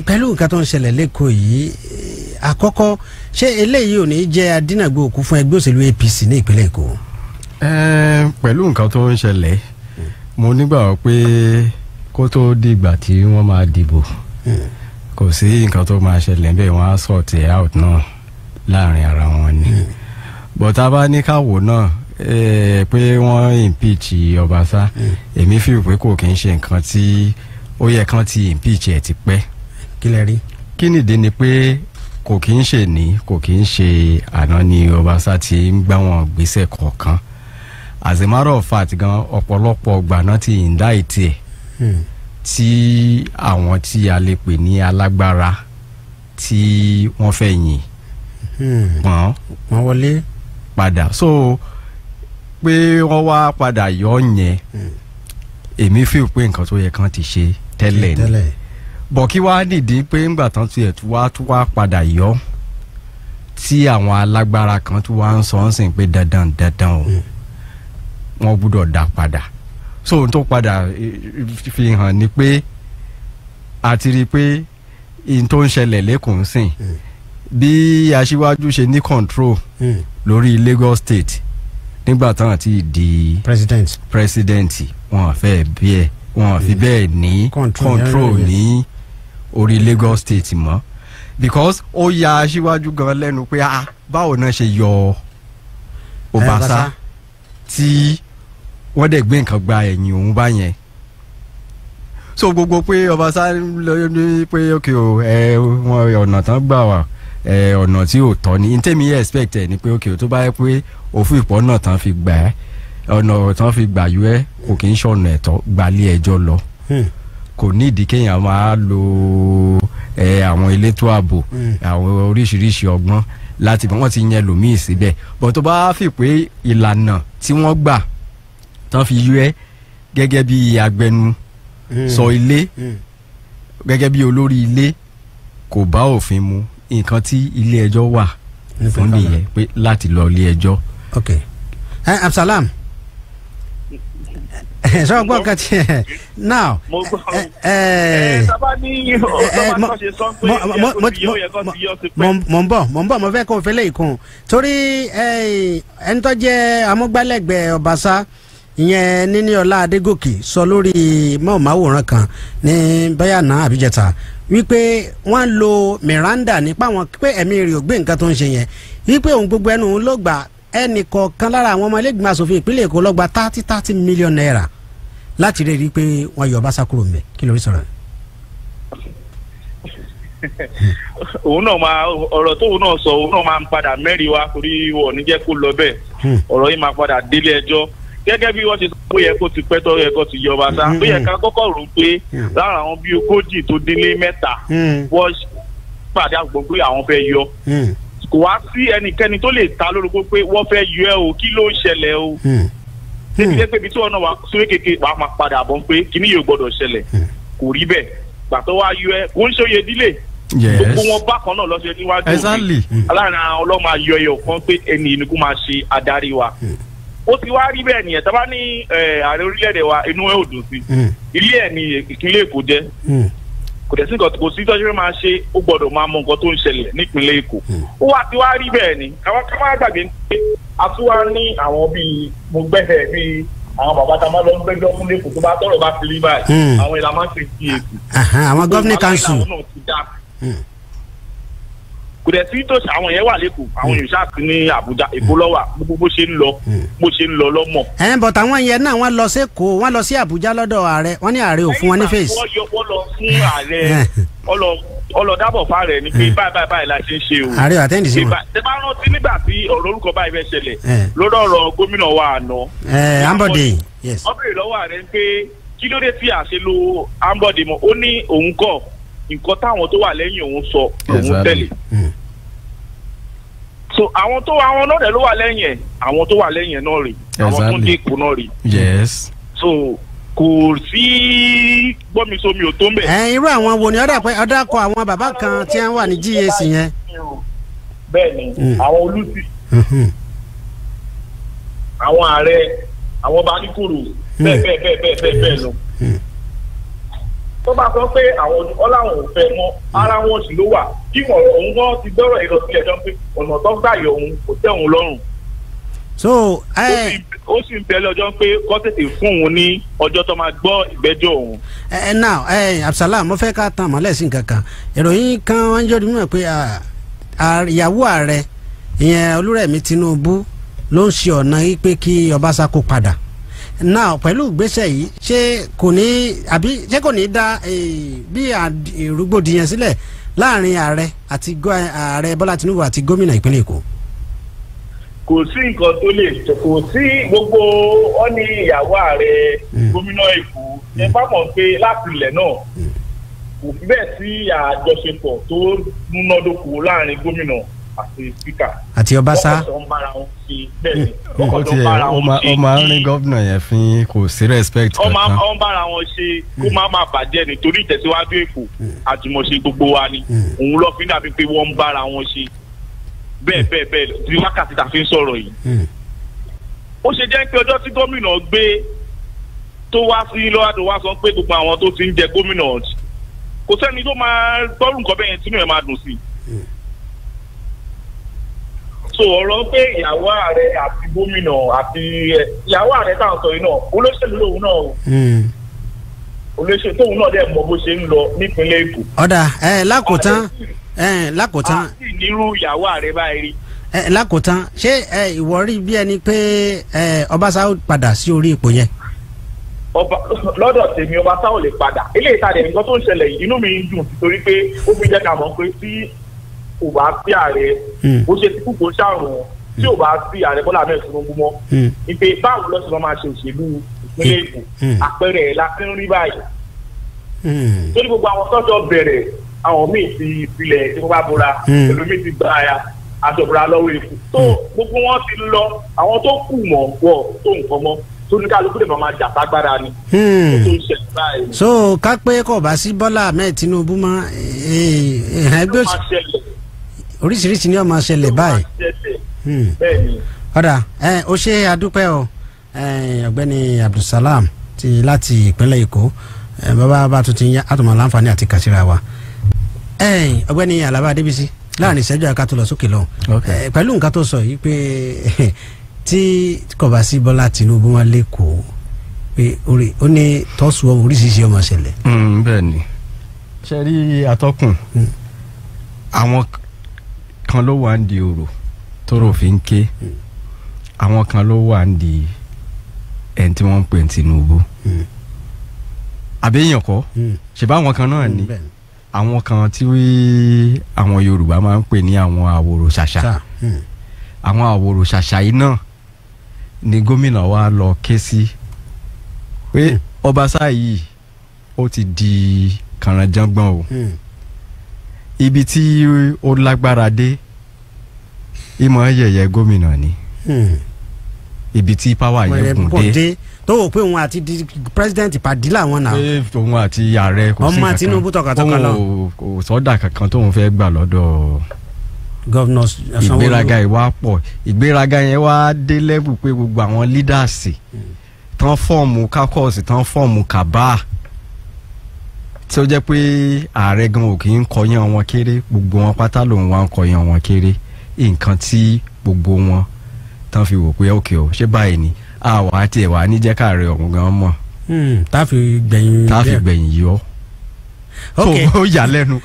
Pẹ̀lú nǹkan tó ń ṣẹlẹ̀ lẹ́kọ̀ọ́ yìí, àkọ́kọ́, ṣé eléyìí ò ní jẹ́ adínàgbò òkú fún ẹgbẹ́ òṣèlú APC ní ìpínlẹ̀ Èkó? Pẹ̀lú nǹkan tó ń ṣẹlẹ̀, mo nígbàgbọ́ pé kó tó dìgbà tí wọ́n máa dìbò, kò sí nǹkan tó máa ṣẹlẹ̀ bẹ́ẹ̀. Wọ́n á sort it out náà láàrin ara wọn ni. But tá a bá ní káwò náà pé wọ́n impeach Ọbaṣá, èmi fi pé kò kí ń ṣe nǹkan tí ó yẹ kán ti impeach ẹ̀ ti pẹ́. Kí lẹ rí? Kí nìdí ni pé kò kí ń ṣe ní, kò kí ń ṣe àná ni Ọbaṣá ti ń gbá wọn gbèsè kọ̀ọ̀kan. As a matter of fact gan, ọ̀pọ̀lọpọ̀ ọgbà náà ti indict ẹ̀ tí àwọn tí a lè pè ní alágbára tí wọ́n fẹ́ yìn pọ́n wọ́n wọlé padà. So pé wọ́n wá padà yọ yẹn, èmi fi pé nǹkan tó yẹ kán ti ṣe tẹ́lẹ̀ ni. Bọ̀ kí wàá nìdí pé ńgbà tán tiẹ̀ tún wá padà yọ, tí àwọn alágbára kan tún wá ń sọ ń sìn pé dandan dandan o, wọ́n gbúdọ̀ dá padà? So ohun tó padà fi hàn ni pé a ti rí i pé ihun tó ń ṣẹlẹ̀ lẹ́kùn sìn, bí aṣíwájú ṣe ní control lórí Lagos State nígbà tán àti di president, president, wọn fẹ́ bí ẹ wọn fi bẹ́ẹ̀ ní control ní orí Lagos State mọ́, because ó ya aṣíwájú gan lẹ́nu pé, ah, báwo náà ṣe yọ Ọbaṣá tí wọ́n dẹ̀ gbé nǹkan gba ẹ̀yìn òun báyẹn? So gbogbo pé Ọbaṣá lọ ní pé ok o, ẹ wọn ọ̀nà tán gbà wá, ẹ ọ̀nà tí ò tọ́ ni. Ntẹ́mi expect ẹ̀ ni pé ok o, tó bá yẹ pé òfin ìpọ́ náà tán fi gbà ẹ́, ọ̀nà tán fi gbà yọ ẹ́ kò kí ń ṣọ̀nà ẹ̀tọ́, gbalé ẹjọ́ lọ. Kò ní ìdí kéèyàn máa lo ẹ àwọn elétò ààbò, àwọn oríṣiríṣi ọgbọ́n láti wọ́n ti yẹn lòmíì síbẹ̀. But tó bá fi pé ìlànà tí wọ́n gbà tán fi yọ ẹ́ gẹ́gẹ́ bí agbẹnu sọ ilé, gẹ́gẹ́ bí olórí ilé, kò bá òfin mu, nǹkan tí ilé ẹjọ́ wà fún nìyẹn, pé láti lọ ilé ẹjọ́. Ok, ẹ Absalam, sọ gbọ́ kan tí now. Mo gbọ́. Ẹ sábà ní ọ̀tọ́ bá ṣe sọ pé yẹ kó ti yọ ti pẹ́. Mò ń bọ̀, mò ń bọ̀. Mo fẹ́ kó o fẹ́lẹ́ ìkun torí ẹni tó jẹ́ amúgbálẹ́gbẹ̀ẹ́ Ọbaṣá, ìyẹn Níníọlá Adégòkè, sọ lórí mọ́ọ̀máwòrán kan ní bẹ́yà náà àbíjẹta wípé wọ́n lo Miranda nípa wọn, pé ẹ̀mí rẹ̀ ò gbé nǹkan tó ń ṣe yẹn, wípé òun gbogbo ẹnu òun ló gbà. Ẹnì kọ̀ọ̀kan lára àwọn ọmọ ẹlẹ́gbìmọ̀ asòfin ìpínlẹ̀ Èkó ló gba 30-30 million naira láti rí i pé wọ́n yọ Ọbaṣá kúrò ńbẹ̀. Kí lórí sọ̀rọ̀? Òun náà máa ọ̀rọ̀ tóun náà sọ, òun náà máa ń padà mẹ́rin wá, torí wọn ò ní jẹ́ kó lọ bẹ́ẹ̀. Ọ̀rọ̀ yìí máa padà délé ẹjọ́. Gẹ́gẹ́ bí wọ́n ṣe sọ pé ó yẹ kó ti pẹ́ tó yẹ kó ti yọ Ọbaṣá, ó yẹ ká kọ́kọ́ rò pé lára àwọn bíi 43 wọ́n pàdé àgbọ̀n pé àwọn fẹ́ yọ, kò wá sí ẹnikẹ́ni tó lè ta lórúkọ pé wọ́n fẹ́ yọ ẹ́ o. Kí ló ń ṣẹlẹ̀ o? Débi dé pé ibi tí wọn náà wà sórí kékeré wàá máa padà bọ̀ pé kíní yóò gbọ́dọ̀ ṣẹlẹ̀. Kò rí bẹ́ẹ̀. Gbàtọ́ wá yọ ẹ́, kò ń ṣòye dílé, gbogbo wọn bákan náà lọ́sẹ̀ níwájú òfin. Aláàrin àwọn ọlọ́mọ ayọ̀ ẹyọ kan pé ẹni ìnukú máa ṣe adarí wa. Ó ti wá rí bẹ́ẹ̀ nìyẹn. Tá bá ní ààrẹ orílẹ̀-èdè wa, inú ẹ̀ ò dùn sí ilé ẹ̀ ní ìpínlẹ̀ Èkó jẹ́. Kò dẹ̀ sí nǹkan, kò sí tọ́jú fẹ́ máa ṣe, ó gbọ́dọ̀ máa mọ nǹkan tó ń ṣẹlẹ̀ nípínlẹ̀ Èkó. Ó wá ti wá rí bẹ́ẹ̀ ni. Àwọn ká má gbàgbé pé a tún wá ní àwọn bíi mo gbẹ́sẹ̀ bíi àwọn bàbá tá a máa lọ ń gbẹ́jọ́ fún lẹ́kọ̀ọ́, tó bá tọ̀rọ̀ bá ti rí báyìí, àwọn ìlànà máa ń ṣe sí Èkó. Àwọn governing council. Kò dẹ̀ sí tó ṣe àwọn yẹn wà lẹ́kọ̀ọ́, àwọn yòó ṣáà sí ní Àbújá. Èkó lọ́wà, gbogbo bó ṣe ń lọ, bó ṣe ń lọ lọ́mọ. Ẹ ń bọ̀ táwọn yẹn náà, wọ́n lọ sí Èkó, wọ́n lọ sí Àbújá lọ́dọ̀ ààrẹ, wọ́n ní ààrẹ ò fún wọn ní face. Wọ́n yọ, wọ́n lọ fún ààrẹ, wọ́n lọ dábọ̀ fáàrẹ̀ ni pé báyìí báyìí báyìí la ṣe ń ṣe o. Ààrẹ ò attend sí wọn. Ṣe bá rántí nígbà tí ọ̀rọ̀ orúkọ báyìí fẹ́ ṣẹlẹ̀ lórí ọ̀rọ̀ gómìnà wa àná? Ẹ Ambode, yes. Wọ́n béèrè lọ́wọ́ ààrẹ pé kí ló dé tí a ṣe lo Ambode mọ́? Ó ní òun kọ́, nǹkan táwọn tó wà lẹ́yìn òun sọ òun tẹ̀lé. So àwọn tó àwọn náà dẹ̀ ló wà lẹ́yìn ẹ̀, àwọn tó wà lẹ́yìn ẹ̀ náà rè, àwọn tó ń dé Èkó náà rè. So kò sí gbọ́nmisomi ò tó ń bẹ̀. Ẹ irú àwọn wo ni ọ̀dà pé ọ̀dà kọ àwọn bàbá kan tí wọ́n wà ní GAC yẹn? Bẹ́ẹ̀ni, àwọn olùsí, àwọn ààrẹ, àwọn banikoro, bẹ́ẹ̀ bẹ́ẹ̀ bẹ́ẹ̀ bẹ́ẹ̀ bẹ́ẹ̀ bẹ́ẹ̀ lọ. Tó bá sọ pé àwọn ọláwọn ò fẹ́ mọ́, ara wọn sì ló wà. Kí wọn òun gan ti gbọ́rọ̀ yìí lọ sí ẹjọ́ pé ọ̀nà tó gbà yọ òun kò tẹ́ òun lọ́rùn. So ó sì ń bẹ lọ́jọ́ pé kó tètè fún òun ní ọjọ́ tó máa gbọ́ ìgbẹ́jọ́ òun. Now Abdulsalam, mo fẹ́ ká tàn mọ́lẹ̀ sí nǹkan kan. Ìròyìn kan wọ́n ń jọ́ mímọ̀ pé ìyàwó ààrẹ ìyẹn Olúrẹ̀mí Tinubu ló ń ṣe ọ̀nà yìí pé kí Ọbaṣá kó padà. Now pẹ̀lú ìgbésẹ̀ yìí, ṣé kò ní àbí ṣé kò ní dá bí rúgbòdìyàn sílẹ̀ láàrin ààrẹ àti ààrẹ Bọ́lá Tinubu àti gómìnà ìpínlẹ̀ Èkó? Kò sí nǹkan tó lè, kò sí gbogbo ọ ní ìyàwó ààrẹ gómìnà Èkó. Ẹ bá mọ̀ pé láti ilẹ̀ náà kò fi bẹ́ẹ̀ sí àjọṣepọ̀ tó múnádóko láàrin gómìnà àti spíkà àti Ọbaṣá. Wọ́n kàn ń bára wọn ṣe bẹ́ẹ̀ ni, wọ́n kàn ń bára ó wọn ṣe ó máa ń rí gómìnà yẹn fín, kò sí respect wọ́n máa kankan. ń bára wọn ṣe kó má má bàjẹ́ nítorí ìtẹ̀síwájú Èkó àjùmọ̀ṣe gbogbo wa ni. Òun lọ fi ń dàbí pé wọ́n ń bára wọn ṣe bẹ́ẹ̀ bẹ́ẹ̀ bẹ́ẹ̀ di wákàtí tá a fi ń sọ̀rọ̀ yìí. Ó ṣe jẹ́ pé ọjọ́ tí gómìnà gbé tó wá sí lọ́wọ́ tó wá sọ pé gbogbo àwọn tó ti ń jẹ gómìnà, kò sẹ́ni tó máa gbọ́rù nǹkan bẹ́ẹ̀ yẹn tínú ẹ̀ máa dùn sí i. So ọ̀rọ̀ pé ìyàwó ààrẹ àti gómìnà àti ìyàwó ààrẹ tá à ń sọ yìí náà, olóṣèlú lòun náà o. Olóṣèlú tóun náà dẹ̀ mọ bó ṣe ń lọ nípínlẹ̀ Èkó. Ọ̀dà lákòótán, lákòótán, Àti nírú ìyàwó ààrẹ báyìí rí. Lákòótán, ṣé ìwọ rí bí ẹni pé Ọbaṣá ó padà sí orí ipò yẹn? Ọba lọ́dọ̀ tèmi, Ọbaṣá ò lè padà. Ilé ìtajà nǹkan tó ń ṣẹlẹ̀ yìí, inú mi ń dùn torí pé ó fi jẹ́ ká mọ̀ pé tí kò bá sí ààrẹ, bó ṣe ti kú kó ṣàrùn, tí ò bá sí ààrẹ Bọ́lá Ahmed Tinubu mọ́, ìpè báwo ló ṣe máa ṣe òṣèlú ìpínlẹ̀ Èkó? Àpẹẹrẹ ẹ̀ la fi ń rí báyìí. Torí gbogbo àwọn tọ́jọ́ bẹ̀rẹ̀, àwọn míì ti filẹ̀ tí wọ́n bá bora, ẹlòmíì ti gba aṣọ ìbora lọ́wọ́ Èkó tó gbogbo wọn ti lọ. Àwọn tó kù mọ̀ wọ̀ tó nǹkan mọ́, tó ní kálukú lè máa jà ságbára ni. Tó ń ṣẹlẹ̀ báyìí. So ká pé kò bá sí Bọ́lá Ahmed Tinubu mọ́, ẹgbẹ́ Ó máa ṣẹlẹ̀. oríṣiríṣi ni ó máa ṣẹlẹ̀ báyìí. Bẹ́ẹ̀ni. Ọ̀dà ó ṣe àdúpẹ́ o, ọ̀gbẹ́ni Abdulsalam ti láti ìpínlẹ̀ Èkó. Bàbá bá tún ti ń yá àtùmọ̀ láǹfààní àti kàṣíra wa. Ọ̀gbẹ́ni Alaba Adébísí, láàrin ìṣẹ́jú àká tó lọ sókè lọ, pẹ̀lú nǹkan tó sọ yìí pé tí kò bá sí Bọ́lá Tinubu wọn lẹ́kọ̀ọ́, pé ó ní tọ́sù oríṣiríṣi ọmọ ṣẹlẹ̀. Bẹ́ẹ̀ ni, ṣe rí atọ́kùn, àwọn kan ló wà ń di òrò tóró fi ń ké, àwọn kan ló wà ń di ẹni tí wọ́n ń pè ní Tinubu. Àbẹ́yàn kọ́ ṣèbá àwọn kan náà ni, àwọn kan tí àwọn Yorùbá máa ń pè ní àwọn àwòrò ṣàṣà. Àwọn àwòrò ṣàṣà yìí náà ni gómìnà wa lọ ké sí pé Ọbaṣá yìí ó ti di kànrànjọ́gbọ̀n o. Ibi tí ó lágbára dé, ìmọ̀ yẹ̀yẹ́ gómìnà ni, ibi tí power yẹn gùn dé, tó o pé òun àti di president pàdé làwọn náà. Pé òun àti ààrẹ kò sí ọmọ Tinubu tọkàntọkàn lọ. Òun kò sọ́dà kankan tóun fẹ́ gbà lọ́dọ̀ Governor Sanwó-Olú. Ìgbéraga yìí wá pọ̀, ìgbéraga yẹn wá dé level pé gbogbo àwọn leaders tán fọ́ọ̀mù kakọ́ọ̀sì, tán fọ́ọ̀mù kàbá, tí ó jẹ́ pé ààrẹ gan ò kì í kọyán wọn kéré, gbogbo wọn pátá lòun wá ń kọyán wọn kéré. Nǹkan tí gbogbo wọn tán fi wò pé òkè o, ṣé báyìí ni àwa àti ẹ̀wà níjẹ́ káàrẹ̀ ọ̀hún gan mọ̀. Tá fi gbẹ̀yìn tá fi gbẹ̀yìn yọ. Ok. So ó yà lẹ́nu.